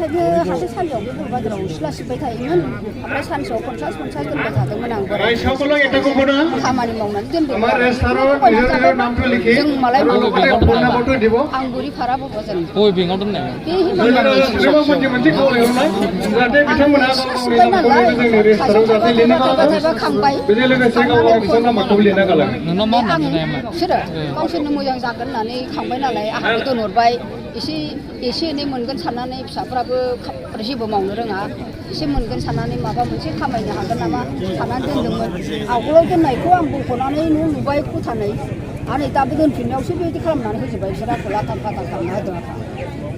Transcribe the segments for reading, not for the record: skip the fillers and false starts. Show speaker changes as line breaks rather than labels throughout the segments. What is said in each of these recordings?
बेखायनो हाथाइसालियावबो बबेबा दिनाव सिला सिबबाय थायोमोन ओमफ्राय सानसेयाव 50 दोनबाय थादोंमोन आं बोराय खामानि मावनानै दोनदोंमोन जों मालाय आं बुरि भारा बबा जों बे खांबाय गावसोरनो मोजां जागोन होननानै खांबाय नालाय आंहाबो दोनहरबाय एसे एनै मोनगोन साननानै फिसाफ्राबो जेबो मावनो रोङा एसे मोनगोन साननानै माबा मोनसे खामायनो हागोन नामा साननानै दोनदोंमोन आवगोलाव दोननायखौ आं बख'नानै न' लुबाय खथानै आरो नै दाबो दोनफिननायावसो बेबायदि खालामनानै होजोब्बाय बिसोर आंखौ लाथां फाथां खालामना होदों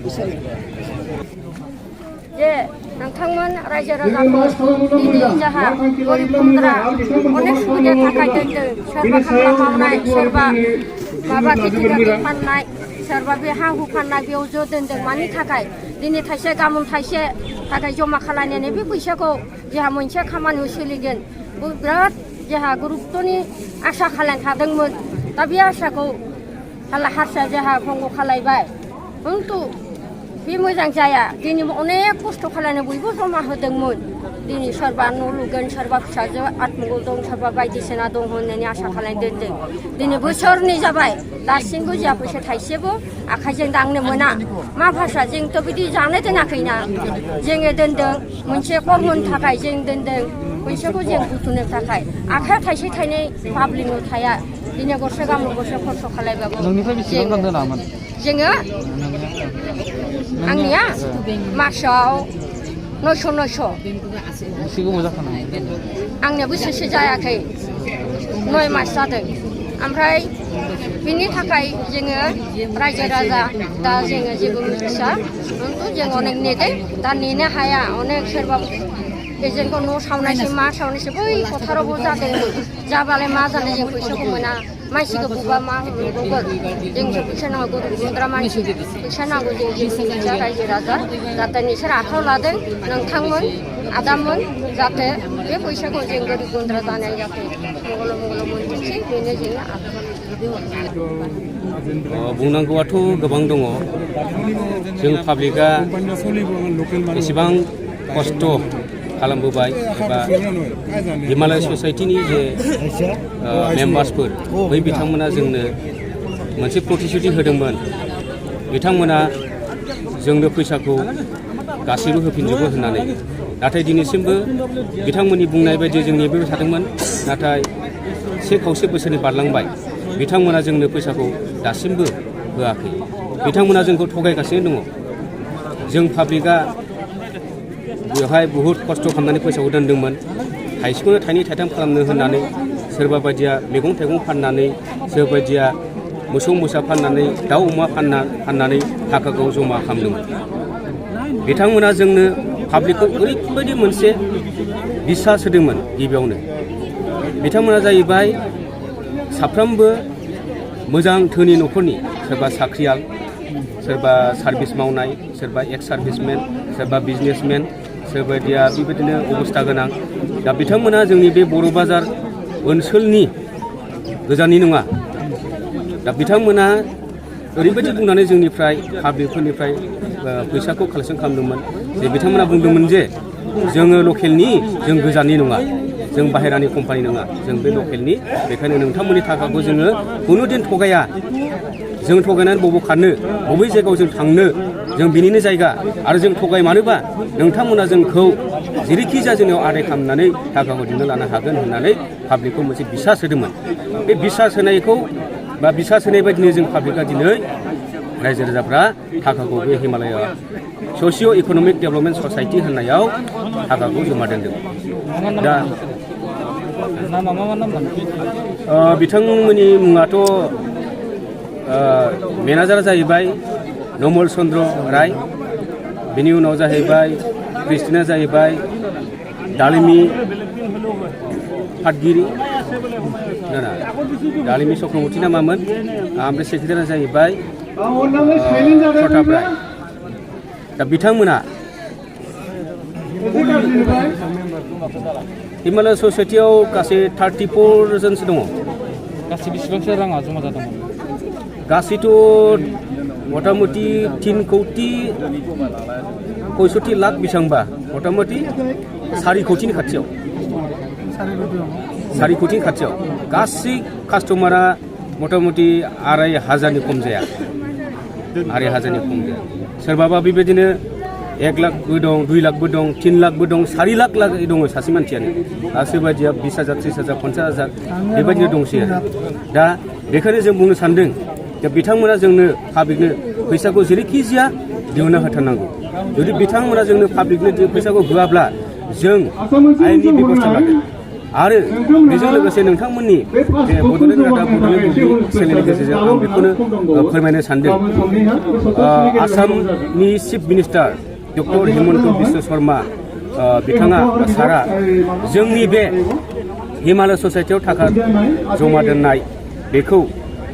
बिसोर
जे नोंथांमोन रायजो राजाखौ दिनै जाहा गरिब गुन्द्रा अनेक सुबिदा थाखाय दोनदों सोरबा खामला मावनाय सोरबा माबा खेथि बाथि फाननाय सोरबा बे हा हु फाननाय बेयाव ज' दोनदों मानि थाखाय दिनै थाइसे गाबोन थाइसे थाखाय जमा खालामनानै बे फैसाखौ जोंहा मोनसे खामानियाव सोलिगोन बिराद जोंहा गुरुत्वनि आसा खालामना थादोंमोन दा बे आसाखौ हारसा जोंहा भंग खालामबाय खिन्थु बे मोजां जाया दिनै अनेक खस्थ' खालामनो बयबो जमा होदोंमोन दिनै सोरबा न' लुगोन सोरबा फिसाजो आत्मगल दं सोरबा बायदिसिना दं होननानै आसा खालामना दोनदों दिनै बोसोरनै जाबाय दासिमबो जोंहा फैसा थाइसेबो आखाइजों दांनो मोना मा भाषा जोंथ' बिदि जानो दोनाखैना जोङो दोनदों मोनसे कर्मनि थाखाय जों दोनदों फैसाखौ जों बुथुमनो थाखाय आखाइयाव थाइसे थाइनै पाब्लिकनाव थाया दिनै गरसे गाबोन गरसे खरस खालामबाबो जोङो आंनिया मासाव 900 आंनिया बोसोरसे जायाखै 9 मास जादों ओमफ्राय बिनि थाखाय जोङो रायजो राजा दा जोङो जेबो मिथिया खिन्थु जों अनेक नेदों दा नेनो हाया अनेक सोरबा एजेन्टखौ न' सावनायसो मा सावनायसो बै फोथारावबो जादोंमोन जाबालाय मा जानाय जों फैसाखौ मोना मानसिखौ बुबा मा होगोन जोंसो फैसा नांगौ गरिब गुन्द्रा मानसि फैसा नांगौ जों मिथिया रायजो राजा जाहाथे नोंसोर आखायाव लादों नोंथांमोन आदामोन जाहाथे बे फैसाखौ जों गरिब गुन्द्रा जानाय जाहाथे मंगल मोनथोंसै बेनो जोंनो
बुंनांगौआथ' गोबां दङ जों पाब्लिकआ एसेबां खस्थ' खालामबोबाय एबा हिमालय ससाइटिनि जे मेम्बार्सफोर बै बिथांमोना जोंनो मोनसे प्रतिश्रुति होदोंमोन बिथांमोना जोंनो फैसाखौ गासैबो होफिनजोबो होननानै नाथाय दिनैसिमबो बिथांमोननि बुंनाय बायदि जों नेबाय थादोंमोन नाथाय 1.5 बोसोरनि बारलांबाय बिथांमोना जोंनो फैसाखौ दासिमबो होआखै बिथांमोना जोंखौ थगायगासिनो दङ जों पाब्लिकआ बेवहाय बुहुत खस्थ' खालामनानै फैसाखौ दोनदोंमोन थाइसेखौनो थाइनै थाइथाम खालामनो होननानै सोरबा बायदिया मैगं थाइगं फाननानै सोरबा बायदिया मोसौ मोसा फाननानै दाउ अमा फाननानै थाखाखौ जमा खालामदोंमोन बिथांमोना जोंनो पाब्लिकखौ ओरैबायदि मोनसे बिसास होदोंमोन गिबियावनो बिथांमोना जाहैबाय साफ्रोमबो मोजां धोनि न'खरनि सोरबा साख्रियाल सोरबा सार्भिस मावनाय सोरबा एक्स सार्भिसमेन सोरबा बिजनेसमेन सोरबादिया बेबायदिनो अबस्था गोनां दा बिथांमोना जोंनि बे बर' बाजार ओनसोलनि गोजाननि नङा दा बिथांमोना ओरैबायदि बुंनानै जोंनिफ्राय पाब्लिकफोरनिफ्राय फैसाखौ कालेक्सन खालामदोंमोन जे बिथांमोना बुंदोंमोन जे जोङो लकेलनि जों गोजाननि नङा जों बाहेरानि कम्पानि नङा जों बे लकेलनि बेखायनो नोंथांमोननि थाखाखौ जोङो खुनु दिन थगाया जों थगायनानै बबाव खारनो बबे जायगायाव जों थांनो जों बिनिनो जायगा आरो जों थगायमानोबा नोंथांमोना जोंखौ जेरैखि जाया जोंनियाव आदाय खालामनानै थाखाखौ दिहुनना लानो हागोन होननानै पाब्लिकखौ मोनसे बिसास होदोंमोन बे बिसास होनायखौ बा बिसास होनाय बायदिनो जों पाब्लिकआ दिनै रायजो राजाफ्रा थाखाखौ बे Himalaya socio' economic development society होननायाव थाखाखौ जमा दोनदों दा बिथांमोननि मुङाथ' मेनेजारा जाहैबाय नमल चन्द्र राय बिनि उनाव जाहैबाय क्रिस्टिना जाहैबाय दालिमि फाटगिरि दालिमि चक्रवर्ती ना मामोन ओमफ्राय सेक्रेटारिया जाहैबाय प्रताप राय दा बिथांमोना हिमालय ससाइटियाव गासै 34 जनसो दङ
गासै बेसेबांसो राङा जमा जादोंमोन
गासैथ' मथा मथि 3 कौटि 65 लाख बेसेबांबा मथा मथि 4 कोटिनि खाथियाव 4 कोटिनि खाथियाव गासै कास्टमारा मथा मथि 2,500नि खम जाया 2,500नि खम जाया सोरबाबा बेबायदिनो 1 लाखबो दं 2 लाखबो दं 3 लाखबो दं 4 लाख दङ सासे मानसियानो आरो सोरबादिया 20,000 30,000 50,000 बेबायदिनो दंसै आरो दा बेखायनो जों बुंनो सानदों दा बिथांमोना जोंनो पाब्लिकनो फैसाखौ जेरैखि जाया दिहुनना होथारनांगौ जुदि बिथांमोना जोंनो पाब्लिकनो फैसाखौ होआब्ला जों आयेननि बेबस्था लागोन आरो बेजों लोगोसे नोंथांमोननि बे बड'लेण्ड रादाब बड'लेण्ड बुब्लि चेनेलनि गेजेरजों आं बेखौनो फोरमायनो सानदों आसामनि chief minister doctor Himanta Biswa Sharma बिथाङा सारा जोंनि बे हिमालय ससाइटियाव थाखा जमा दोननाय बेखौ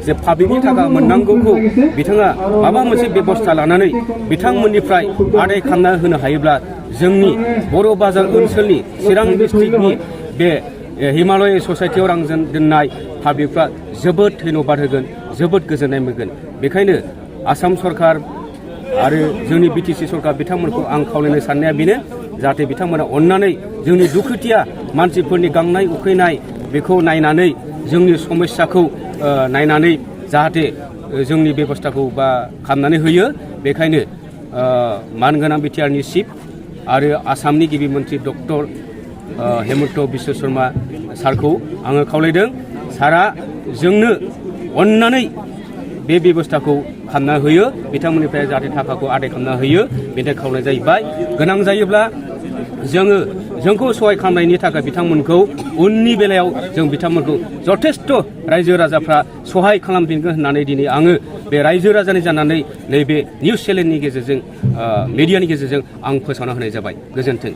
जे पाब्लिकनि थाखा मोननांगौखौ बिथाङा माबा मोनसे बेबस्था लानानै बिथांमोननिफ्राय आदाय खालामना होनो हायोब्ला जोंनि बर' बाजार ओनसोलनि चिरां डिस्ट्रिक्टनि बे हिमालय ससाइटियाव रां दोननाय पाब्लिकफ्रा जोबोद धन्यबाद होगोन जोबोद गोजोननाय मोनगोन बेखायनो आसाम सरकार आरो जोंनि बिटिसि सरकार बिथांमोनखौ आं खावलायनो साननाया बेनो जाहाथे बिथांमोना अननानै जोंनि दुखुथिया मानसिफोरनि गांनाय उखैनाय बेखौ नायनानै जोंनि समस्याखौ नायनानै जाहाथे जोंनि बेबस्थाखौ बा खालामनानै होयो बेखायनो मानगोनां बिटिआरनि चिफ आरो आसामनि गिबि मन्त्रि डक्टर हेमन्त बिश्व शर्मा सारखौ आङो खावलायदों सारा जोंनो अननानै बे बेबस्थाखौ खालामना होयो बिथांमोननिफ्राय जाहाथे थाखाखौ आदाय खालामना होयो बेनि थाखाय खावलायनाय जाहैबाय गोनां जायोब्ला जोंखौ सहाय खालामनायनि थाखाय बिथांमोनखौ उननि बेलायाव जों बिथांमोनखौ जथेस्थ' रायजो राजाफ्रा सहाय खालामफिनगोन होननानै दिनै आङो बे रायजो राजानि जानानै नैबे निउस चेनेलनि गेजेरजों मिडियानि गेजेरजों आं फोसावना होनाय जाबाय गोजोन्थों।